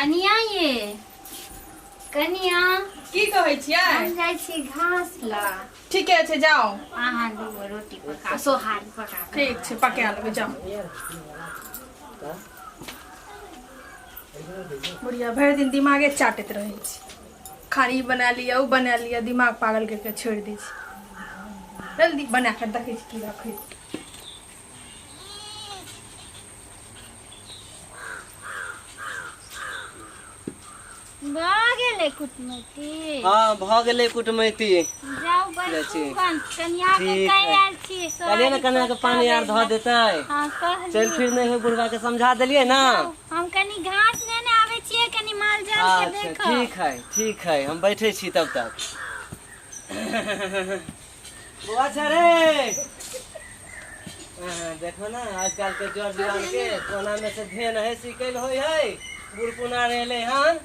कनिया ये कनिया की कहै छियै हम जाइ छी घास ला ठीके छै जाउ अहाँ दूगो रोटी पका सोहारी पका कऽ। ठीक छै पका लेबै जाउ बुढ़िया भरि दिन दिमागे चाटैत रहै छै खाली ई बना लिअ ओ बना लिअ दिमाग पागल करि कऽ छोड़ि दै छै जल्दी बना कऽ देखै छी की रखै छै भऽ गेलै कुटमैती हाँ भऽ गेलै कुटमैती जाउ जाइ छी। बैठू गन कनिया के ठीक कहि है। आयल छी कहलियै ने कनिया के पानी आर धऽ देतै हाँ कहलियै चलि फिर नहि होइ बुढ़वा के समझा देलियै ने हम कनि घास लेने आबै छियै कनि माल जाल के अच्छा देखब ठीक है ठीक है हम बैठे छी तब तक बौआ छै रे हाँ, देखो ना आजकल के जर जुआन के कोना में से धेन है सिकल होय है बुढ़ पुना रहले हन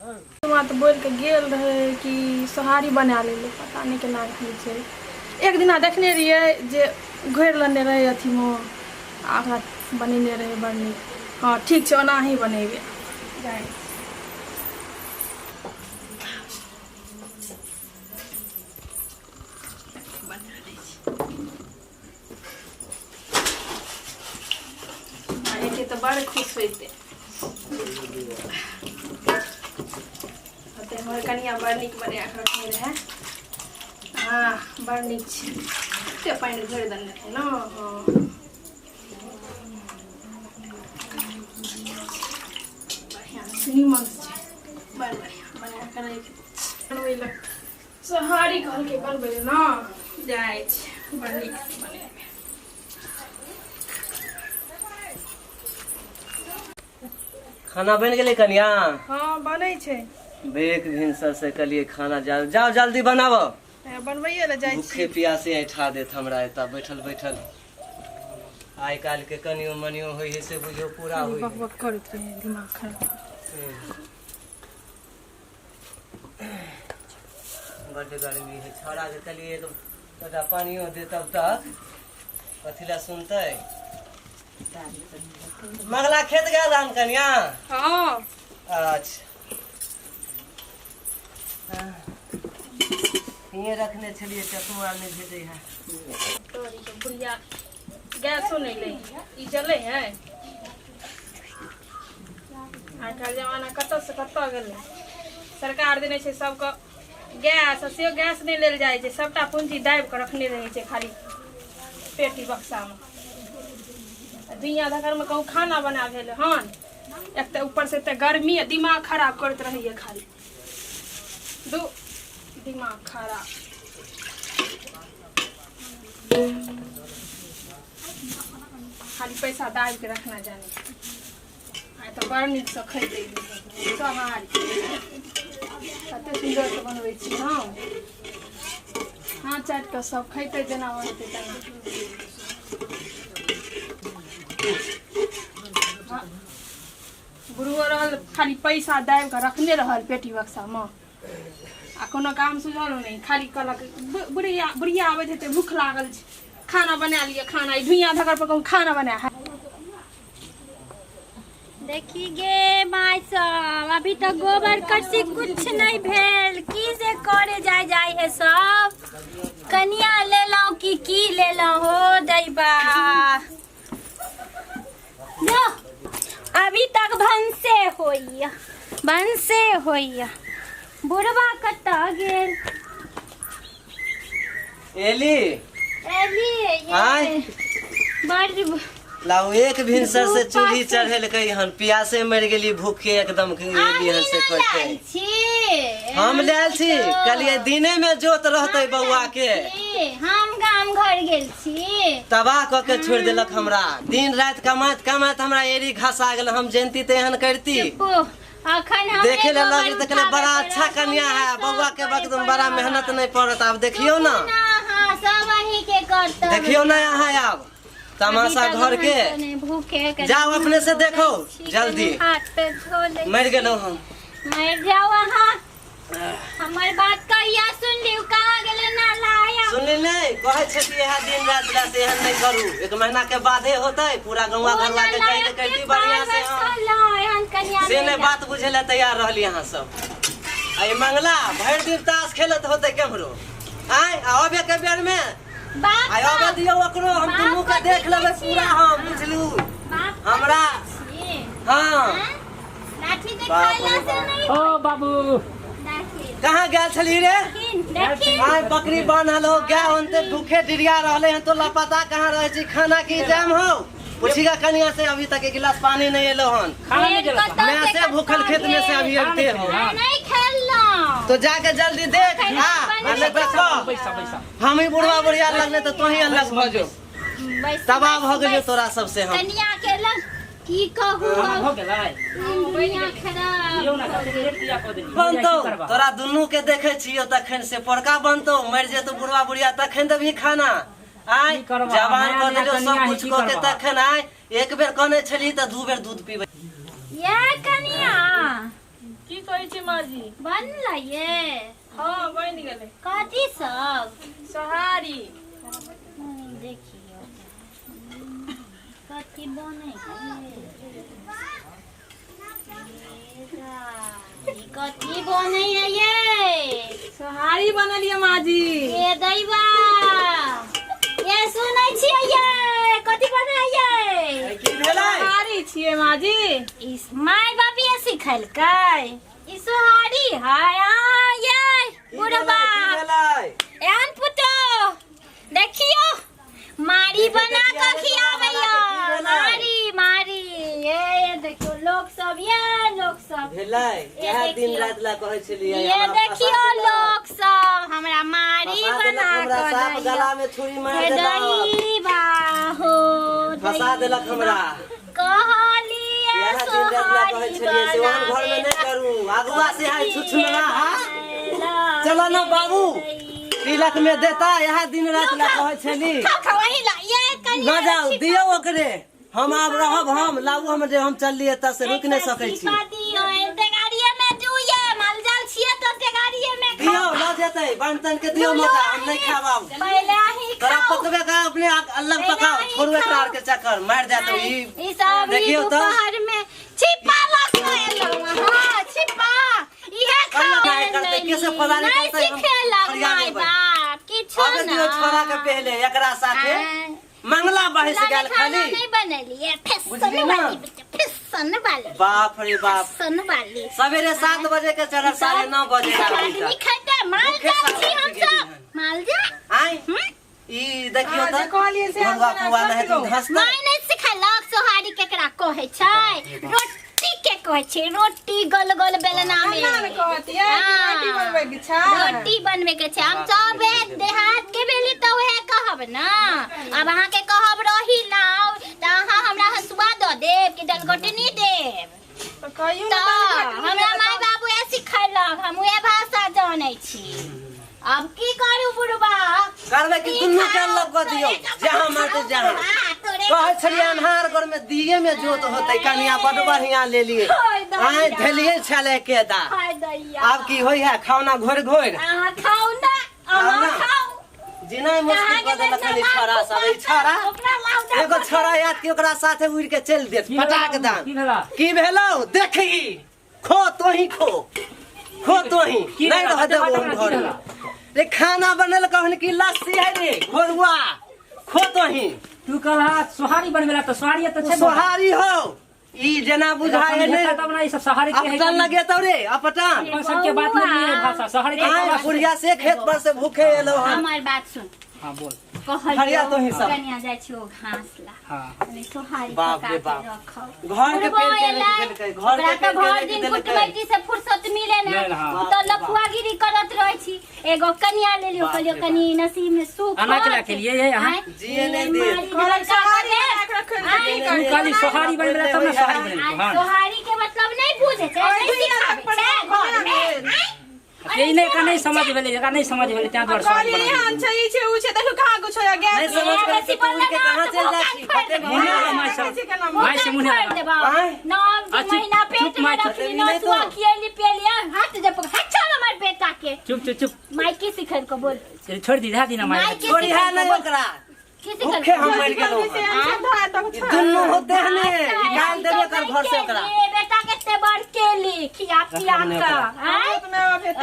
हमरा तऽ बोलि कऽ गेल रहै कि सोहारी बना लै लए पता नहि केना होइ छै एक दिना देखने रहियै जे घोरि लेने रहै अथीमे आ ओकरा बनेने रहै बड़ नीक हँ ठीक छै ओनाही बनेबै जाइ छी। बना लै छी आ एते तऽ बड़ खुश होइतै ओते हमर कनिया बड़ नीक बना कऽ रखने रहै हँ बड़ नीक छै एते पानि भरि देने रहै ने हँ बढ़िआँ छै नीमन छै बड़ बढ़िआँ बना कऽ राखि बनबै लए सोहारी कहलकै बनबै लए ने जाइ छै बड़ नीक से बनेबै खाना बनि गेलै कनिया हँ बनै छै बेक भिनसर से कहलियै खाना जाओ जाओ जल्दी बनाबो बनबैए लए जाइ छी भूखे प्यासे ऐठा देत हमरा एतऽ बैठल बैठल आइ काल्हि के कनियो मनियो होइ है से बुझियौ पूरा होइ बक बक करैत रहै दिमाग खराब बड्ड गर्मी है छौड़ा के कहलियै एक लोटा पानियो दे तब तक कथी लए सुनतै मगला खेत गेल हन कनिया हँ अच्छा हिये रखने छलियै चक्कू आर नहि भेटै है तोरी के बुढ़िया गैसो नहि लै ई जलै है आइ काल्हि जमाना कतऽ से कतऽ गेलै सरकार देने छै सबके गैस आ से गैस नहि लेल जाइ छै सबटा पूंजी दाबि कऽ रखने रहै छै खाली पेटी बक्सामे आ दुनिया धकरमे कहूँ खाना बना भेल हन एक तऽ ऊपर से तऽ गर्मी आ दिमाग खराब करैत रहैए खाली दू दिमाग खराब खाली पैसा दाबि के रखना जाने आइ तऽ बड़ नीकसँ खैतै सोहारी कते सुन्दरसँ बनबै छी हम हाथ चाटि कऽ सब खैतै जेना बनतै तेना हँ। बुढ़बो रहल खाली पैसा दाबि कऽ रखने रहल पेटी बक्सामे आ कोनो काम सुझल नहि खाली कहलक बुढ़िया बुढ़िया आबैत हेतै भूख लागल छै खाना बना लिअ खाना ई धुइयाँ धकर पर कहूँ खाना बना है देखी गे माय सब अभी तक गोबर करसी कुछ नहीं भेल की से करे जाय जाय है सब कनिया लेलहुँ कि की लेलहुँ हो दैबा लो, अभी तक भनसे होइया भनसे होइया बुढ़वा कतऽ गेल एली एली ये आँय? बड़ लाउ एक भिनसर से धूपा चूल्ही से- चढ़ेलकै हन प्यासे मरि गेली भूखे एकदम के एली हन से अहीं ने कहते लायल छी हम लायल छी कहलियै दिने में जोत रहतै बौआ के छी, हम गाम घर गेल छी तबाह कऽ के छोड़ि देलक हमरा दिन राति कमाइत कमाइत हमरा एड़ी घसा गेल हम जनती तऽ एहन करती चुपो अखन हमरे देखे ला गोबर लगली तऽ कहले उठाबे बड़ा पड़त, अच्छा कन्या है हमरे बौआ के सब वक्त करे में बड़ा पड़त। मेहनत नहीं पड़त। आब देखियौ ना। हाँ, सब अहीं के करतब। देखियौ ना अहाँ आब तमाशा अभी तक घर के। हम तो भूखे के जाओ अपने से देखो छी, जल्दी। कनी हाथ पे धो लै मरि गेलहुँ हम। मरि जाओ अहाँ। हमर बात कहिया सुन लियौ? कहाँ गेलै नाला आया? सुनली नहीं कहै छै कि इएह दिन राति ला से एहन नहीं करू, एक महीना के बादे होतै पूरा गौवा ओ घरवा के नाला कहि के कहती बढ़िया से। हाँ एहन कन्या से नहीं बात बुझे ला तैयार रहली अहाँ सब। आ ई मंगला भरि दिन ताश खेलत होतै केम्हरो आय आ अबे के बेर में बाप आय अबे दियौ ओकरो, हम बाप दुनू के कथी देख लेबै छियै? पूरा हम बुझलू बाप हमरा। छियै? हाँ हाँ? लाठी बाप देखाइला रे से बाप। नहीं ओ बाबू लाठी। कहाँ गेल छली रे? देखिन देखिन। आय बकरी बान्हल हो गाय ओनते भूखे डिरिया रहले हन तो लापता कहाँ रहे छी? खाना की टाइम हो पूछिगा कनिया से, अभी तक एक गिलास पानी नहीं एलो हन। खाना नहीं पेट देलक। कतौ मैं से कतौ भूखल खेत में से अभी खाना अबिते नहीं हो। खेललहुँ। नहीं खेललहुँ। तो जाके जल्दी देख खाना आ बन आ नहीं तो कह। पैसा पैसा हम ही बुढ़वा बुढ़िया लगने तो तोही अलग भऽ जो। बैस, तबाह भऽ बैस, गेलियौ बैस। तोरा सबसे हम। कनिया के लग की कहू खाना अब? भऽ गेलै दुनिया खराब दियौ ना, कते लेट दिया कऽ देलियै। बनतौ की करबा? तोरा दुनू के देखे छियौ तखन से पोरका बनतौ, मरि जेतौ बुढ़वा बुढ़िया तखन देबही खाना। आय की करबा? जवान नया कऽ नया देलियौ सब कनिया है, कुछ की कऽ के करबा? तखन आय एक बेर कहने छली तऽ दू बेर दूध पीबै। ये कनिया की कहै छी माँ जी? बनलै ये? हँ बनि गेलै। कथी सब? सोहारी। देखियौ कथी बनै है। कथी बनै है ये? सोहारी बनलियै माँ जी। ये दैवा ये सुनै छियै ये कथी बनै ये? की भेलै? सोहारी छियै माँ जी। इस my बाप ये सिखेलकै ई सोहारी है। आ ये की बुढ़बा भेलै? एहन पुतो देखियो मारी बना कऽ खियाबैया। मारी मारी ये देखियो लोक सब, ये लोक सब भेलै इएह दिन देखियौ। राति ला कहै छलियै ये हमरा देखियो फंसा देलक। लोक सब हमरा मारी फंसा बना देलक हमरा, कऽ साफ दैया। गला में छुरी मारि हे देलक, दैबा हो फंसा देलक हमरा। कहलिए इएह दिन राति ला कहै सोहारी छलियै से ओहन घर में नहि करू, अगुआ से है छुछुनरा। हा चलो ना बाबू तिलक में देता इएह दिन राति ला कहै छली। खाओ खाओ वही ला ये कनिया न जाउ दियौ ओकरे, हम आब रहब, हम लाबू हम जे हम चलली एतऽ से रुकि नहि सकै छी। दियौ टेगाड़िए में जुए मालजाल छियै तऽ टेगाड़िए में दियौ खाओ। लऽ जेतै बान्ह के दियौ मौका, हम नहि खायब आब। पहिले अहीं तोरा खाओ। पकबे का अपने अलग पकाओ, छोड़ू एकरा आर के चक्कर मारि देत ई। ई सब ई देखियौ तऽ। दोपहर में छिपा लऽ कऽ एलहुँ अहाँ, छिपा इहे कहिया खाओ। खाय करतै, कैसे फलानी नहि करतै, हम सिखेलक फरिया माय लेबै। बाप किछो आबे दियौ छोड़ा के पहले एकरा साथे आँय। मंगला बहस लाले गेल खाना खाली नहीं बनेलिए फैशन बुझली ना? वाली बच्चा, फैशन वाली बाप रे बाप फैशन वाली। सवेरे 7 बजे के चढ़ल 9:30 बजे सब आबी आदमी तक। खेतै माल भूखे जाल सारा छी हम गेली सब हन। माल जाल। आँय हम्म? ई देखियौ अहाँ तऽ जे कहलियै से घरुआ हम फुआ बना नहि कऽ हेतै धसतै। माय नहि सिखेलक सोहारी केकरा कहै छै, रोटी के कहै छै, रोटी गोल गोल बेलना में। हमरा ने कहतियै कि हाँ। रोटी बनबै के छै। रोटी बनबै के छै। हम सब देहात के भेली तऽ उहे कहब ना। आब अहाँके कहब रही लाउ तऽ अहाँ हमरा हंसुआ दऽ देब कि दलगोटनी देब? तऽ कहियौ ने तऽ दालघोटनी हमरा देबै माय तऽ। बाबू उहे सिखेलक, हम उहे भाषा जानै छी। अब की करू बुढ़बा? करबै कि दुनू के अलग कऽ दियौ, जहाँ मारतै जहाँ। कहै छलियै अन्हार घर में दिये में जोत होतै, कनिया बड बढ़िया लेलियै आँय धेलियै छलै के दा। हाय दैया। आब की होइ है खाना घोरि घोरि अहाँ खाउ ना, खाउ अहाँ ना। खाउ। जिनाइ मुश्किल कऽ देलक खाली छौड़ा सब। ई छौड़ा ओकरा लाउ ना। एगो छौड़ा आयत कि ओकरा साथे उड़ि के चलि देत की भेला पटाक बाबू? दान। की भेला? की भेलौ देखही, खो तोही, खो खो तोही, की नहीं भेला? रह देबो बता हम ना, की घर भेला? रे। खाना बनल कहन की लस्सी है रे घोरुआ, खो तोही। तू कहला सोहारी बनबेला तऽ सोहारी तऽ छै। सोहारी हो ई जेना बुझाय है समझेता ने तब ना ई सब सोहारी के है। अपटन लगे तो रे अपटन। अपन सबके बात नहीं है भाषा सोहारी के। आय बुढ़िया से खेत पर से भूखे एलो हम। हमर बात सुन। हाँ बोल। हरिया कहलियौ तो ही सब। कनिया जाइ छियौ घास ला हाँ ओहिमे सोहारी बाप पका रे के बाप। रखब। घर के बुढ़बो पेड़ के एलै, राखि देलकै, घर के ओकरा तऽ पेड़ के भरि राखि दिन देलकै। कुटमैती से फुर्सत मिले नहि, ने, हाँ। उ तऽ लफुआगिरी करत रहै छी। एगो कनिया लेलियौ, बाप कहलियौ रे कनी नसीब में सुख अना केना होत। केलियै ये अहाँ? आँय, जिए नहि ई देत। मारी कहलक देलक सोहारी काटे। बना कऽ रखल छै, आँय, की तू करतै? कहली सोहारी बनबेला तब ना सोहारी बनेलको। आँय, हाँ सोहारी के मतलब नहि बुझ बुझै छै और नहि दुनिया सिखाबै पर छै बना घरमे गेल। आँय? से ई नहि एकरा नहि समझ भेलै, एकरा नहि समझ भेलै तें दुआरे सोहारी कहलियै बना एहन छै ई छै उ छै देखू कहाँ कुछ होइया नहि गैस समझ ए, कर बेसी तू उड़ के बोलना कहाँ तऽ चल मुँह जाइ कान छी फाड़ि कते देबौ। मुँह मुँह लगा माय देखै सब छियै केना माय से मुँह फाड़ि लगा देबौ। आँय? नौ आ, चुप, महीना पेट चुप, में माय, चुप। रखली नहीं नौ तो। सुआ खियली पियली हाथ जब हाथ छोड़ हमर बेटा के चुप चुप चुप माय की सिखल को बोल चल, छोड़ दी दी ना माय माय के छोड़ी है सिखल नहीं को बोल ओकरा की सिखल भूखे को हम बोल? मरि गेलहुँ से हम धरा तक ई दुनू होते हने निकाल देबे कर घर से ओकरा ये बेटा के ते बड़ केली खिया पिया रखब नहि का ओकरा। आँय?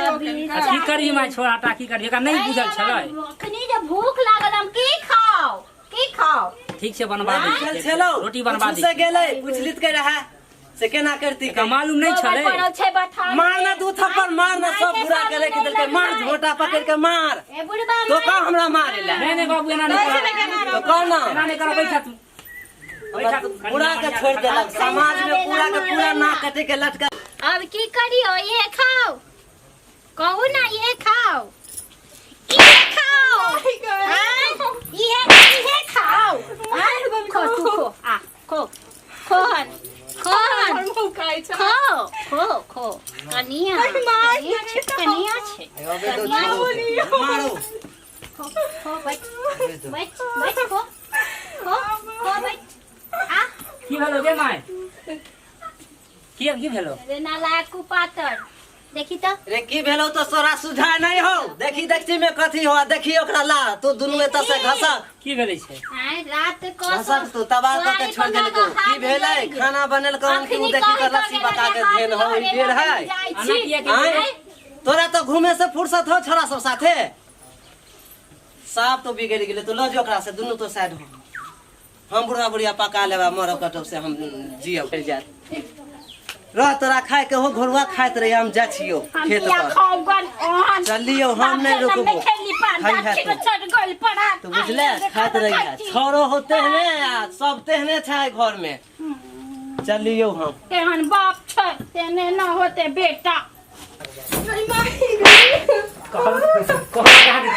अभी आ, की करी माय छोड़ हटा की करी एकरा नहि बुझल छलै अखनी जे भूख लागल हम की खाओ की खाओ ठीक छै बनवा दै चल छियै छेलौ रोटी बनवा दै से छियै। गेलै पुछलित के रहे से केना करती एकरा मालूम नहि गोबर छलै पड़ल छै बथान मारना दू थप्पड़ मारना माय सब के बुरा के लेके सामने देलकै मार लगबै। झोटा पकड़ के मार ए बुढ़बा तो का हमरा मारे ला नहि नहि बाबू एना नहि कर तो कह ना एना नहि कर बैठा तू बैठा तू पूरा के छोड़ देलक समाज में पूरा के पूरा नाक कटे के लटका अब की करियो ये खाओ कहू ना ये खाओ ये खाओ हाँ? ये ये खाओ हाँ? खो तू खो आ खो खोहन खोहन खो खो खो कनिया कनिया छै कनिया छै मारो खो खो बैठ बैठ बैठ खो खो खो बैठ आ की भेलो गे माय की की भेलो रे नालायक कुपातर देखी तऽ रे की भेलो तो तोरा सुझाय नहीं हो देखी देखी में कथी हो देखी ओकरा ला तू दुनू एतऽ से घसक की भेलै छै आँय रात कऽ घसक तू तबाह कऽ के छोड़ देलको की भेलै खाना बनेलको हम कि उ देखी के लस्सी बता के देन हो ई बेर है अना किया के आँय? भेलै? तोरा तो घूमे से फुर्सत हो छोरा सब साथे साफ तो बिगड़ गेलै तो लऽ जो ओकरा से दुनू तो साइड हो हम बुढ़ा बुढ़िया पका लेबा मरब कटब से हम जियब जायत रह तोरा खाय के हो घोरुआ खाइत रही हम जा छियो हम खेत किया पर खाउ गन ओहन चलियो हम नहीं रुकबो खाई है तू। तो बुझले खाइत रही है छोरो होते हने आ सब तेहने छै घर में चलियो हम तेहन बाप छै तेहने न होते बेटा कहल कहल कहाँ के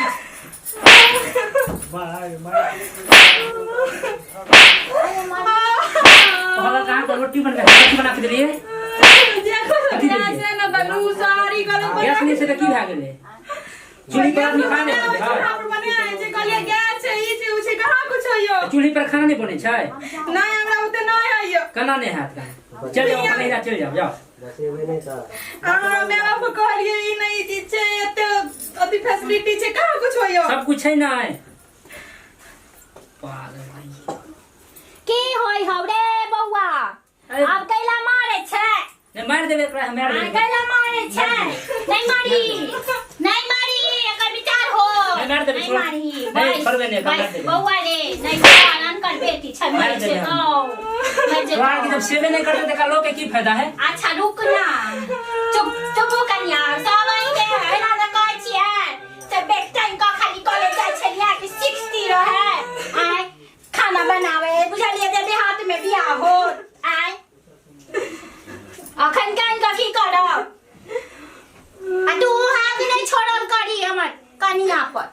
कहल कहाँ के रोटी बनबे रोटी बना के देलिए कथी देलिए गैस नहि छै तऽ की भए गेलै चूल्ही पर आदमी खाना नहि बनबै छै चूल्ही पर खाना नहि बनै छै केना नहि हैत चलि जाउ अपन नैहरा चलि जाउ जाउ सब कुछ छै ने पागल भाई की होय हौ रे बौआ अरे आब कैला मारे छै नहि मारि देबै एकरा हम मारि आ देबै कैला मारे छै नहीं मारी नहीं मारी एकर विचार हो नहीं मारि देबै, नहीं छोड़। मारी नहीं, बस, छोड़बै नहि, एकरा बस, मारि देबै। बौआ रे नहीं तोहर अनकर बेटी छै मारि मरि देबै जेतौ हम। मरि जेतौ। तोरा के जब सेवे नहि करतै तकरा लोग के की फायदा है अच्छा रुक ना चुप चुप हो कन्या सब अहीं के एना ने कहै छियै से बेटा इनका खाली कॉलेज जाइ छलियै कि सिक्सटी रहै आँय खाना बनावे बुझलियै जे देहात में बियाह हो आँय अखन कान कऽ की करब आ तू हाथ नहि छोड़ल करी हमर कनिया पर